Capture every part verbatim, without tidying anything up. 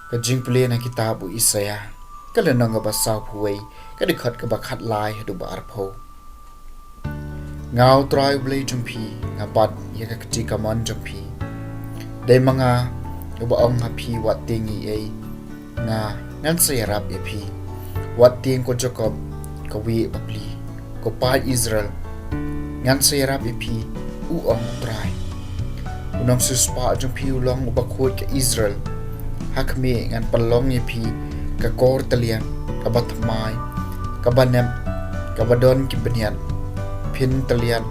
Ka jingpule na kitab u Isaiah, ka lynnong kaba sawphew wei, ka dkhot kaba khatlai haduh ba arphew. Nga u Trai u Blei jong phi, nga bat ïa ka kti kamon jong phi. Dei ma nga uba ong ha phi, wat tieng ei ei, nga ngan sa ïarap ïa phi. Wat tieng ko Jakob, ka wei bapli, ko paid Israel, ngan sa ïarap ïa phi, u ong u Trai. U nongsiewspah jong phi u long uba khuid ka Israel. Ha khmih ngan pynlong ïa phi ka kor tliat kaba thymmai, kaba nep, kaba don ki bniat. Phin tliat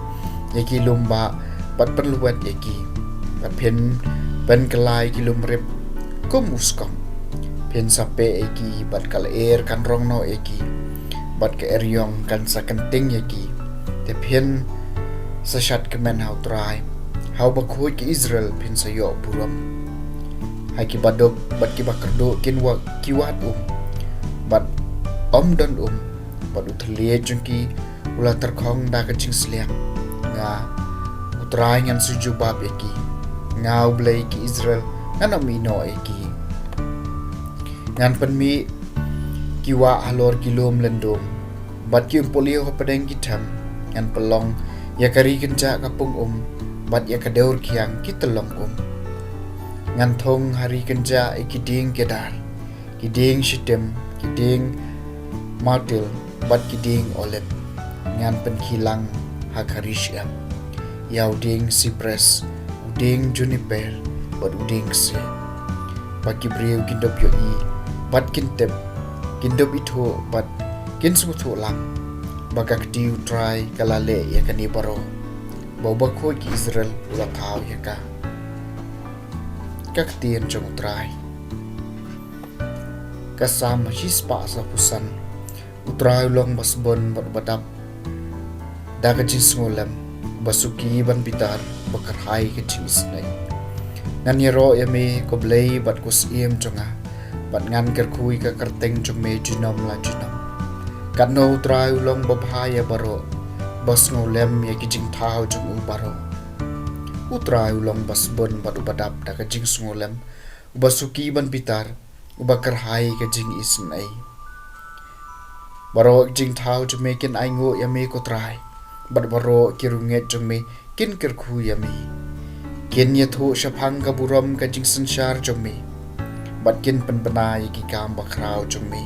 ïa ki lum bah bad pynlwet ïa ki, bad phin pynkylla ïa ki lum rip kum u skong. Phin sa peh ïa ki bad ka lyer kan rong noh ïa ki, bad ka eriong kan sa kynting ïa ki. Te phin sa shad kmen ha u Trai, ha uba khuid ka Israel phin sa ïoh burom. Ha kiba duk bad kiba kyrduh kin wa-, ki wad um, bad ym don um, bad u thylliej jong ki u la tyrkhong da ka jingsliang. Nga u Trai ngan sa jubab ïa ki. Nga u Blei ki Israel ngan ym ïehnoh ïa ki. Ngan pynmih ki wah halor ki lum lyndum, bad ki umpohliew hapdeng ki them. Ngan pynlong ïa ka ri kynjah ka pung um, bad ïa ka dewrkhiang ki tyllong um. Ngan thung ha ri kynjah ïa ki dieng kedar, ki dieng shitim, ki dieng myrtle, bad ki dieng olib. Ngan pynkhilang ha ka ri shyiap ïa u dieng sipres, u dieng juniper, bad u dieng ksieh. Ba ki briew kin dup ïohi bad kin tip, kin dup ithuh bad kin sngewthuh lang, ba ka kti u Trai ka la leh ïa kane baroh, ba uba khuid ki Israel u la thaw ïa ka. Ka ktien jong u Trai. Ka Salm shispah sawphew san. U Trai u long uba sbun bad uba dap da ka jingsngewlem, uba suki ban bitar, uba kyrhai ka jingisynei. Ngan ïaroh ïa me ko Blei bad ko Syiem jong nga, bad ngan kyrkhu ïa ka kyrteng jong me junom la junom. Katno u Trai u long uba bha ïa baroh, uba sngewlem ïa ki jingthaw jong u baroh. U Trai u long uba sbun bad uba dap da ka jingsngewlem, uba suki ban bitar, uba kyrhai ka jingisynei. Baroh ki jingthaw jong me kin ainguh ïa me ko Trai, bad baroh ki riewngeit jong me kin kyrkhu ïa me. Kin ïathuh shaphang ka burom ka jingsynshar jong me, bad kin pynbna ïa ki kam bakhraw jong me.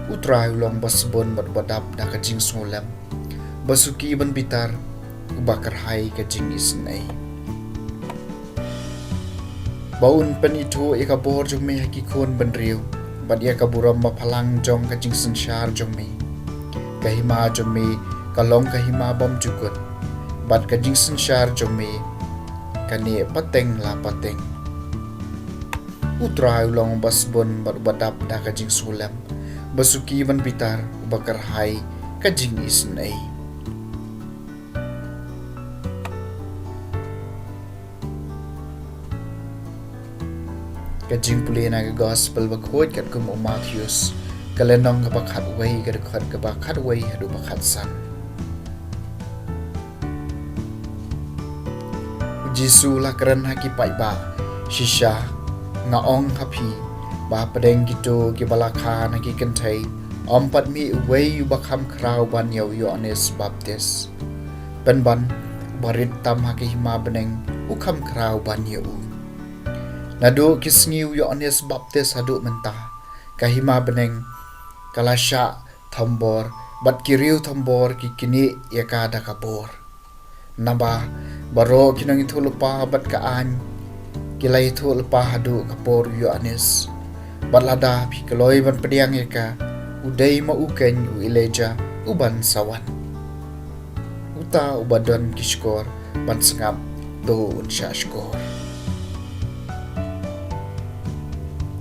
U Trai u long uba sbun bad uba dap da ka jingsngewlem, uba suki ban bitar, uba kyrhai ka jingisynei. Ba un pynithuh ïa ka bor jong me ha ki khun bynriew, bad ïa ka burom baphalang jong ka jingsynshar jong me. Ka hima jong me ka long ka hima bymjukut, bad ka jingsynshar jong me ka neh pateng la pateng. U Trai u long uba sbun bad uba dap da ka jingsngewlem, uba suki ban bitar, uba kyrhai ka jingisynei. Ka jingpule na ka gospel bakhuid katkum u Mathaios, ka lynnong kaba khatwei, ka dkhot kaba khatwei haduh ba khatsan. U Jisu u la kren ha ki paidbah, shisha nga ong ha phi, ba hapdeng kito kiba la kha na ki kynthei, ym pat mih uwei uba kham khraw ban ïa u Ïoannis Baptis. Pynban, uba rit tam ha ka hima bneng u kham khraw ban ïa u. Naduh ki sngi u Ïoannis Baptis haduh mynta, ka hima bneng ka la shah thombor, bad ki riew thombor ki knieh ïa ka da ka bor. Naba baroh ki nongïathuhlypa bad ka aiñ Ki la ïathuhlypa haduh ka por u Ïoannis, bad lada phi kloi ban pdiang ïa ka, u dei ma u keiñ u Elijah uban sa wan. Uta uba don ki shkor ban sngap, to un shahshkor.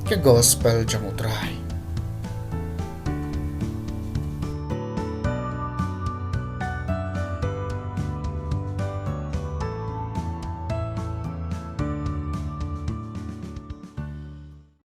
Ka Gospel jong U Trai.